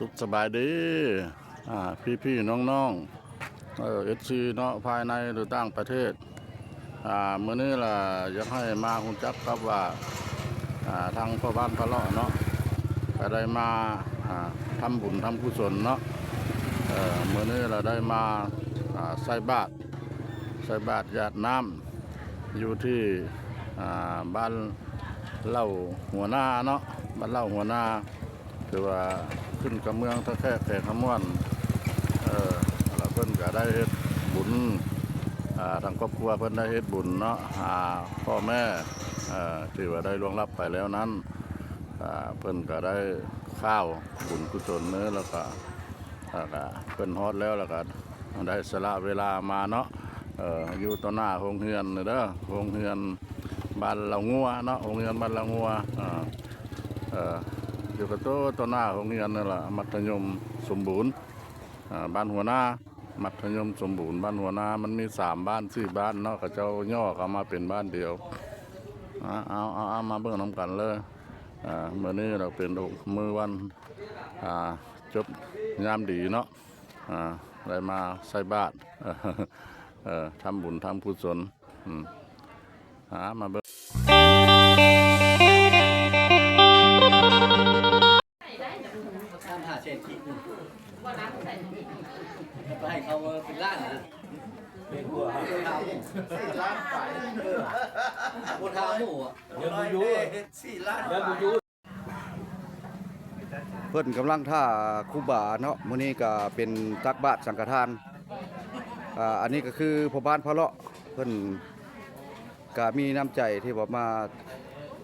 ສຸກສະບາຍດີ ອ່າ ພີ່ໆ ນ້ອງໆ ເອີ ເອັຟຊີ ເນາະ ພາຍໃນ ຫຼື ຕ່າງປະເທດ. ອ່າ ມື້ນີ້ລະຢາກໃຫ້ມາຮູ້ຈັກກັບວ່າ ອ່າ ທາງພໍ່ບ້ານພະເລາະເນາະ ກະໄດ້ມາ ອ່າ ທຳບຸນທຳກຸສົນເນາະ. ເອີ ມື້ນີ້ລະໄດ້ມາ ອ່າ ໃສ່ບາດ ໃສ່ບາດຢາດນ້ຳ ຢູ່ທີ່ ອ່າ ບ້ານເຫຼົ່າຫົວນາເນາະ ບ້ານເຫຼົ່າຫົວນາ ຖືວ່າຂຶ້ນກັບເມືອງທ່າແຂກ ແຂວງຄຳມ່ວນ. ເອີ ລະເພິ່ນກະໄດ້ເຮັດບຸນ ອ່າ ທາງຄອບຄົວເພິ່ນໄດ້ເຮັດບຸນເນາະ ຫາພໍ່ແມ່ ເອີ ທີ່ວ່າໄດ້ລ່ວງລັບໄປແລ້ວນັ້ນ ອ່າ ເພິ່ນກະໄດ້ຂ່າວບຸນກຸສົນເນີ ລະກະ ລະກະເພິ່ນຮອດແລ້ວ ລະກະ ໄດ້ສະຫຼະເວລາມາເນາະ ເອີ ຢູ່ຕໍ່ໜ້າໂຮງຮຽນນີ້ເດີ ໂຮງຮຽນບ້ານເຫຼົ່າງົວເນາະ ໂຮງຮຽນບ້ານເຫຼົ່າງົວ ເອີ ເອີ ຢູ່ກະໂຕຕໍ່ໜ້າໂຮງຮຽນນີ້ລະ ມັດທະຍົມສົມບູນ ເອີ ບ້ານຫົວນາ ມັດທະຍົມສົມບູນ ບ້ານຫົວນາ. ມັນມີສາມບ້ານ ສີ່ບ້ານເນາະ ເຂົາເຈົ້າຫຍໍ້ເຂົ້າມາເປັນບ້ານດຽວ. ເອົາ ເອົາ ເອົາ ເອົາ ມາເບິ່ງນຳກັນເລີຍ. ອ່າ ມື້ນີ້ລະເປັນມື້ວັນ ອ່າ ຈົບຍາມດີເນາະ ອ່າ ໄດ້ມາໃສ່ບາດ ເອີ ທຳບຸນທຳກຸສົນ. ອືມ ຫາມາເບິ່ງ ໄປໃຫ້ເຂົາເປັນລ້ານນະ ເປັນຫົວ ສີ່ລ້ານປາຍ ເອີ ບໍ່ຖາມໝູ່ອະ ຍັງບໍ່ຢູ່ ສີ່ລ້ານປາຍ ຍັງບໍ່ຢູ່. ເພິ່ນກຳລັງຖ້າຄູບາເນາະ ມື້ນີ້ກະເປັນຕັກບາດສັງຄະທານ. ອ່າ ອັນນີ້ກະຄືພໍ່ບ້ານພະເລາະ ເພິ່ນກະມີນ້ຳໃຈທີ່ແບບມາ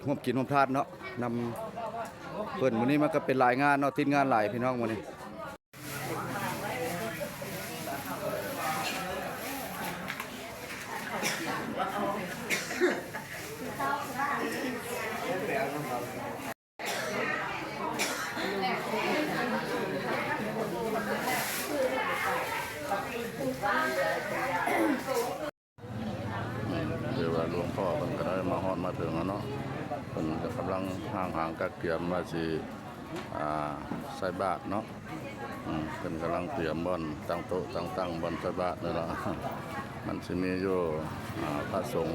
ຮ່ວມກິນຮ່ວມທານເນາະ ນຳເພິ່ນ. ມື້ນີ້ມັນກະເປັນຫຼາຍງານເນາະ ຕິດງານຫຼາຍພີ່ນ້ອງມື້ນີ້. ອືມ ຖືວ່າຫຼວງພໍ່ເພິ່ນກະໄດ້ມາຮອດມາເຖິງແລ້ວເນາະ ເພິ່ນກະກຳລັງຮ່າງຫາງກະກຽມວ່າຊິ ອ່າ ໃສ່ບາດເນາະ. ອືມ ເພິ່ນກຳລັງຕຽມບ່ອນຕັ້ງໂຕະຕັ້ງຕັ່ງ ບ່ອນໃສ່ບາດນີ້ລະ. ມັນຊິມີຢູ່ ອ່າ ພະສົງ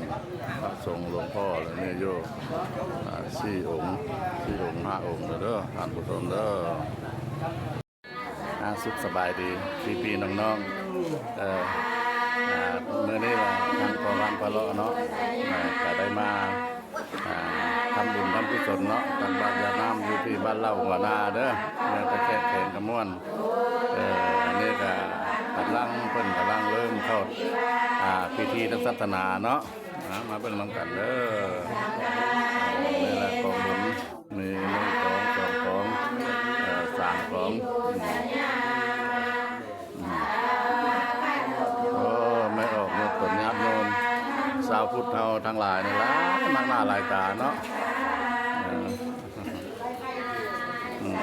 ພະສົງ ຫຼວງພໍ່ ລະມີຢູ່ ອ່າ ສີ່ອົງ ສີ່ອົງ ຫ້າອົງເດີ ທ່ານຜູ້ຊົມເດີ. ອ່າ ສຸກສະບາຍດີພີ່ໆ ນ້ອງໆ ເອີ ອ່າ ມື້ນີ້ລະທາງພໍ່ບ້ານພະເລາະເນາະ ອ່າ ກະໄດ້ມາ ອ່າ ທຳບຸນທຳກຸສົນເນາະ ຕັກບາດຢາດນ້ຳຢູ່ທີ່ບ້ານເຫຼົ່າຫົວນາເດີ ເມືອງທ່າແຂກ ແຂວງຄຳມ່ວນ. ເອີ ອັນນີ້ກະກຳລັງ ເພິ່ນກຳລັງເລີ່ມເຂົ້າ ອ່າ ພິທີທາງສາສະໜາເນາະ. ອ່າ ມາເບິ່ງນຳກັນເດີ ນີ້ລະກອງບຸນ ມີໜຶ່ງກອງ ສອງກອງ ເອີ ສາມກອງ. ອືມ ອືມ ໂອ້ ແມ່ອອກຍົດຕົນຍາດໂຍມຊາວພຸດເຮົາທັງຫຼາຍນີ້ຫຼາຍ ນັກໜ້າຫຼາຍຕາເນາະ. ເອີ ອືມ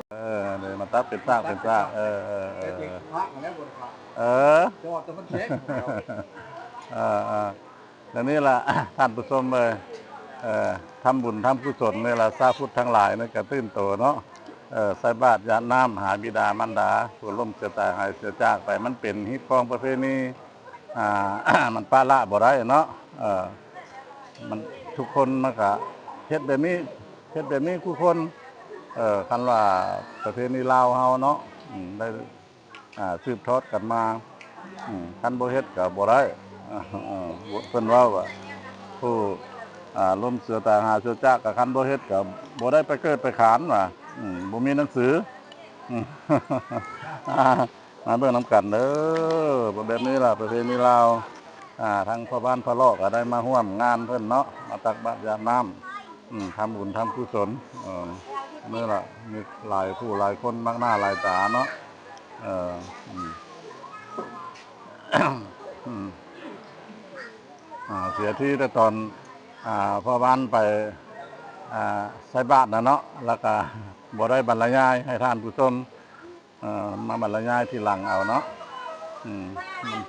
ເອີ ເດີ ມາຕັດເປັນຊາກເປັນຊາກ ເອີ ເອີ ເອີ ເອີ ເອີ ເອີ ແນວນີ້ລະ ທ່ານຜູ້ຊົມເອີຍ ເອີ ທຳບຸນທຳກຸສົນນີ້ລະ ຊາວພຸດທັງຫຼາຍນີ້ກະຕື່ນໂຕເນາະ. ເອີ ໃສ່ບາດຢາດນ້ຳຫາບິດາມານດາ ຜູ້ລົ້ມເສຍຕາຍຫາຍເສຍຈາກໄປ ມັນເປັນຮີດຄອງປະເພນີ ອ່າ ມັນປະລະບໍ່ໄດ້ເນາະ. ເອີ ມັນ ທຸກຄົນມັນກະເຮັດແບບນີ້ ເຮັດແບບນີ້ທຸກຄົນ. ເອີ ຄັນວ່າປະເພນີລາວເຮົາເນາະ ອືມ ໄດ້ ອ່າ ສືບທອດກັນມາ ອືມ ຄັນບໍ່ເຮັດກະບໍ່ໄດ້. ເອີ ເພິ່ນເວົ້າວ່າ ຜູ້ ອ່າ ລົ້ມເສຍຕາຍຫາຍເສຍຈາກ ກະຄັນບໍ່ເຮັດກະບໍ່ໄດ້ໄປເກີດໄປຂານວ່າ ອືມ ບໍ່ມີໜັງສື. ອືມ ມາເບິ່ງນຳກັນເດີ ແບບນີ້ລະປະເພນີລາວ. ອ່າ ທາງພໍ່ບ້ານພະເລາະກະໄດ້ມາຮ່ວມງານເພິ່ນເນາະ ມາຕັກບາດຢາດນ້ຳ ອືມ ທຳບຸນທຳກຸສົນ. ເອີ ນີ້ລະມີຫຼາຍຜູ້ຫຼາຍຄົນ ນັກໜ້າຫຼາຍຕາເນາະ. ເອີ ອືມ ອືມ ອ່າ ເສຍທີແຕ່ຕອນ ອ່າ ພໍ່ບ້ານໄປ ອ່າ ໃສ່ບາດນະເນາະ ລະກະ ບໍ່ໄດ້ບັນລະຍາຍໃຫ້ທ່ານຜູ້ຊົມ ເອີ ມາບັນລະຍາຍທີຫຼັງເອົາເນາະ ອືມ ມັນ